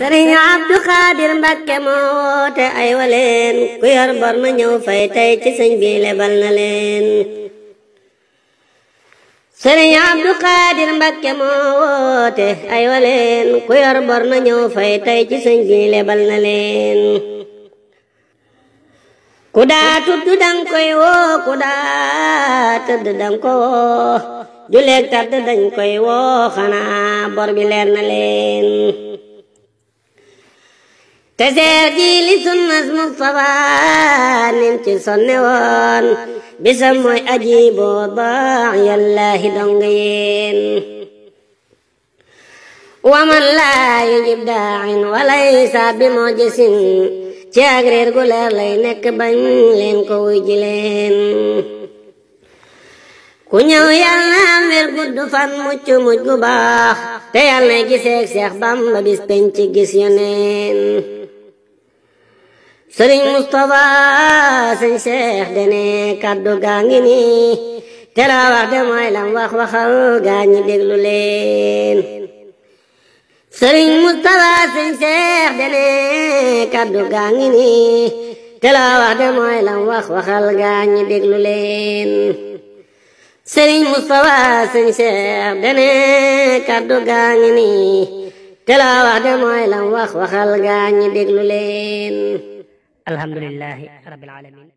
sëriñ Abdu Xaadir Mbakke moo woote ay waleen ku yor bor na ñëw fay tey ci sëñ bi lebal na leen sëriñ Abdu Xaadir Mbakke moo woote ay waleen ku yor bor na ñëw fay tey ci sëñ bi lebal na leen ku daa tudd dang koy woo ku daa tëdd dang ko woo juleeg tàdd dañ koy woo xanaa bor bi leer na leen te seer ji li sunnas Mustafa nim ci sonne woon bisam mooy aji booba yàllaahi dong yéen waman laa yujib daain walaysa bi mujisin ci ak réer gu leer lay nekk bañ leen ko wuy ji leen ku ñëw yal na am wér gudd fan mucc mucc gu baax te yal na giseeg Seex Bamba bis penc gis yoneen sëriñ Mustafa sëñ Seex dene kaddu gaa ngi nii te la wax de mooy lam wax waxal gaa ñi déglu leen sëriñ Mustafa sëñ Seex dene kaddu gaa ngi nii te la wax de mooy lam wax waxal gaa ñi déglu leen sëriñ Mustafa sëñ Seex dene kaddu gaa ngi nii te la wax de mooy lam wax waxal gaa ñi déglu leen alhamdulillahi rabbil alamin